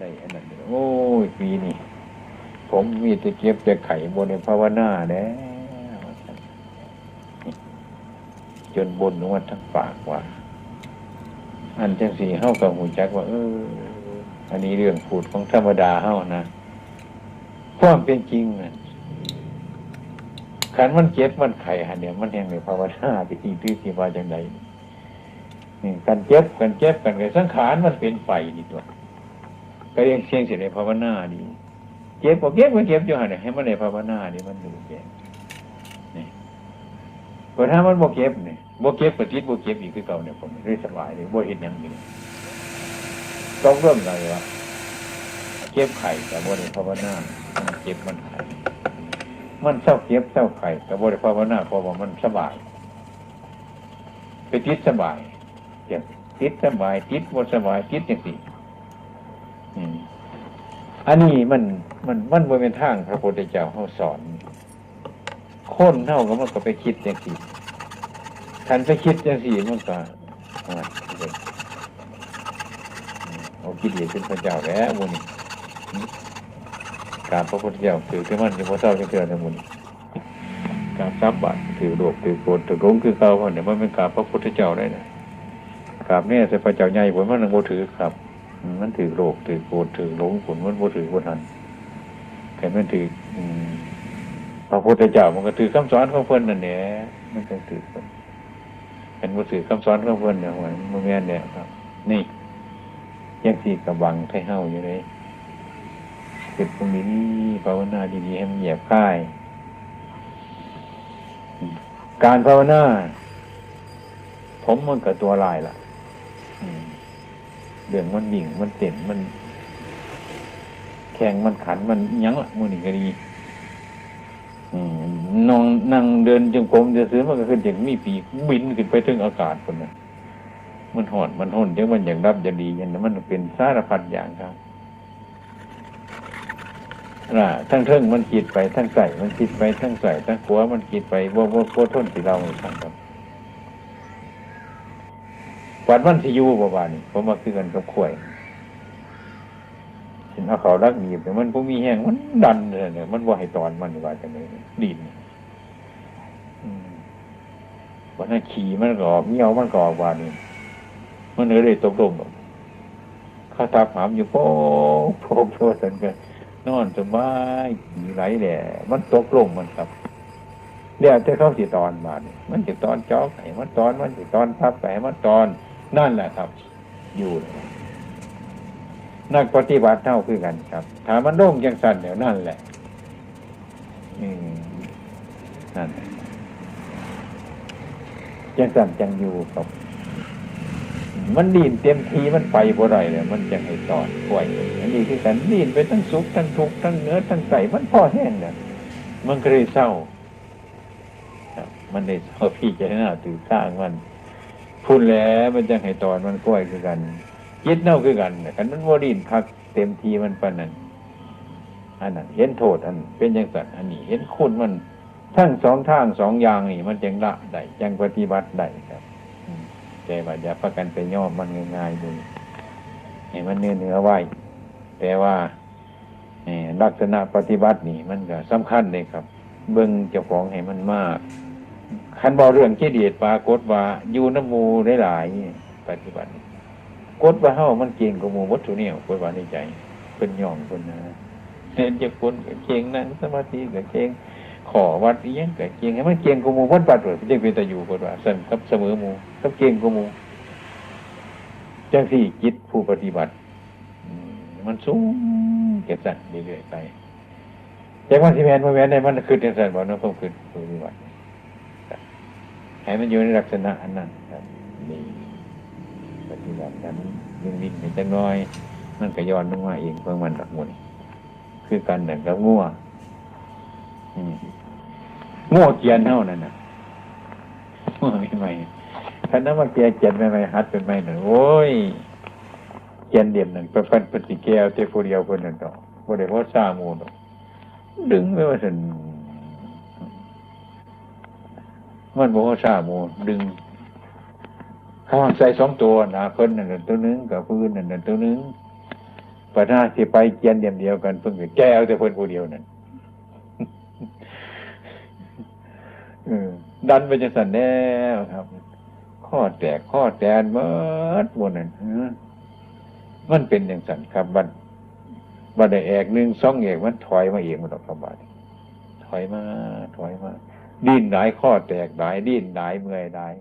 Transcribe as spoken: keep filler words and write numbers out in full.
ได้อันนั้นเลย โอ้ย ปีนี้ผมมีแต่เจ็บแต่ไข้ บ่ได้ภาวนาแล้ว จนบ่นออกมาทางปากว่า อันจังซี่เฮาก็ฮู้จักว่า เออ อันนี้เรื่องพูดของธรรมดาเฮานะ ความเป็นจริงน่ะ คันมันเจ็บมันไข้หั่นเนี่ย มันแฮ่งได้ภาวนา ที่จริงที่สิว่าจังใด นี่ คันเจ็บ คันเจ็บ คันไข้ สังขารมันเป็นไปนี่ตัว ก็เรียกเสียงสิได้ภาวนาดี เจ็บก็เจ็บ ก็เจ็บอยู่หั่นน่ะ ให้มันได้ภาวนาดี มันดูแจ้ง นี่ เพิ่นหามันบ่เจ็บนี่ บ่เจ็บก็ติดบ่เจ็บอีกคือเก่าเนี่ย ผมเลยสบายเลย บ่เฮ็ดหยังอยู่นี่ ตกลงกันเลยว่า เจ็บไข้ก็บ่ได้ภาวนา มันเจ็บมันไข้ มันเศร้าเจ็บเศร้าไข้ก็บ่ได้ภาวนา เพราะว่ามันสบาย ไปติดสบาย จังติดสบาย ติดบ่สบาย ติดจังซี่ อืม อันนี้มัน มัน มันบ่แม่นทางพระพุทธเจ้าเฮาสอน คนเฮาก็มันก็ไปคิดจังซี่ คันไปคิดจังซี่มันก็ โอ้ย เอากิเลสเป็นพระเจ้าแล้วหมู่นี้ กราบพระพุทธเจ้าถือที่มันอยู่บ่เศร้าจักเทื่อเลยหมู่นี้ กราบสามบาทถือโลภถือโกรธถือหลงคือเก่า เนี่ยมันเป็นกราบพระพุทธเจ้าได้นะ กราบเนี่ยแต่พระเจ้าใหญ่ผมมันบ่ถือครับ มันถือโลภถือโกรธถือหลง ผลมันบ่ถือบ่ทัน แต่มันถือ อืม พระพุทธเจ้ามันก็ถือคำสอนของเพิ่นนั่นแหละ มันจังถือเพิ่น เป็นบ่ถือคำสอนของเพิ่นเนี่ย โอ้ย มันบ่แม่นแล้วครับ นี่ จังซี่ก็บังไทเฮาอยู่เลย เฮ็ดตรงนี้ ภาวนาดีๆ ให้มันแยบคาย การภาวนา ผมมันก็ตัวลายละ อืม เรื่องมันวิ่ง มันเต้น มัน แข่ง มันขัน มันหยังละ มื้อนี้ก็ดี อืม นอน นั่งเดินจงกรมซื่อๆ มันก็คือจังมีปีกบินขึ้นไปถึงอากาศพุ้นน่ะ มันฮ้อน มันฮ้อน จังมันอยากหลับอยากดี อย่างนั้นมันเป็นสารพัดอย่างครับ ล่ะ ทั้งเทิงมันคิดไป ทั้งใต้มันคิดไป ทั้งซ้าย ทั้งขวามันคิดไป บ่ บ่ บ่ทนสิเล่าให้ฟังครับ บัดมันสิอยู่บ่บาดนี้ ผมว่าคือกันกับควาย เห็นเอาเขาลักหนีบเนี่ย มันบ่มีแฮง มันดันเลยเนี่ย มันบ่ให้ตอนมันว่าจังได๋ ดิ้น อืม บัดนั้นขี้มันก็ออก เหยี่ยวมันก็ออกบาดนี้ มันก็เลยตกลง เขาทับหามอยู่ โป๊ก โป๊ก โป๊ก ซั่นก็นอนสบาย ขี้ไหลแหละ มันตกลงมันครับ แล้วแต่เขาสิตอนบาดนี้ มันสิตอนจอกให้มันตอน มันสิตอนทับให้มันตอน นั่นแหละครับ อยู่ นักปฏิบัติเฮาคือกันครับ ถ้ามันลงจังซั่นแล้วนั่นแหละ อืม นั่น จังซั่นจังอยู่ครับ มันดิ้นเต็มที่มันไปบ่ได้แล้ว มันจังให้ตอนปล่อย อันนี้คือกัน ดิ้นไปทั้งสุขทั้งทุกข์ทั้งเหนือทั้งใต้ มันพอแฮงแล้ว มันก็เลยเซา ครับ มันได้เซาพิจารณาถือทางมัน พุ้นแหละ มันจังให้ตอนมันปล่อยคือกัน จิตเฮาคือกัน คันมันบ่ดิ้นคักเต็มที่มันปานนั้น อันนั้นเห็นโทษ อันเป็นจังซั่น อันนี้เห็นคุณมัน ทั้งสองทางสองอย่างนี่ มันจังละได้ จังปฏิบัติได้ครับ อืม แต่ว่าอย่าพากันไปยอมมันง่ายๆ เด้อ ให้มันเหนือๆ ไว้ แต่ว่า เอ่อ ลักษณะปฏิบัตินี่มันก็สำคัญเลยครับ เบิ่งเจ้าของให้มันมาก คันเว้าเรื่องกิเลส ปรากฏว่าอยู่นำหมู่หลายๆ ปฏิบัติ กฏว่าเฮามันเก่งกว่าหมู่เบิดทุกแนว กฏว่าในใจ เพิ่นย่องเพิ่นนะ เห็นจักคนก็เก่ง นั่งสมาธิก็เก่ง ข้อวัดอิหยังก็เก่ง ให้มันเก่งกว่าหมู่เบิดบัดโลด มันจังเป็นตาอยู่ กฏว่า ซั่นกับเสมอหมู่ กับเก่งกว่าหมู่ จังซี่จิตผู้ปฏิบัติ อืม มันสูงจังซั่นเรื่อยๆ ไป จักมันสิแม่นบ่แม่นได้ มันคิดจังซั่นบ่ ในความคิดปฏิบัติ ให้มันอยู่ในลักษณะอันนั้นครับ นี่ ปฏิบัติกันวิ่งๆ ไปจักหน่อย มันก็ย้อนลงมาเองของมันดอกหมู่นี่ คือกันนั่นกับงัว อืม งัวเกียนเฮานั่นน่ะ งัวใหม่ๆ คันเอามาแก่เกียนใหม่ๆ หัดเป็นใหม่นั่น โอ้ย เกียนเล่มนั่น เพิ่น เพิ่น เพิ่นสิแก่เอาแต่ผู้เดียวเพิ่นนั่นดอก บ่ได้ฮอดซ่าหมู่ดอก ดึงไปว่าซั่น มันบ่ฮอดซ่าหมู่ ดึง เขาใส่สองตัวนะ เพิ่นนั่นน่ะตัวหนึ่ง กับผู้อื่นนั่นน่ะตัวหนึ่ง ปัญหาที่ไปเกียนเดียมเดียวกัน เพิ่นก็แก้วแต่เพิ่นผู้เดียวนั่น เออ ดันไปจังซั่นแล้วครับ ข้อแตกข้อแตนหมดหมดนั่น เออ มันเป็นจังซั่นครับ บัด บัดได้แอกหนึ่งสองแอก มันถอยมาเองมันดอกครับ บัดนี้ ถอยมา ถอยมา ดิ้นหลาย ข้อแตกหลาย ดิ้นหลาย เมื่อยหลาย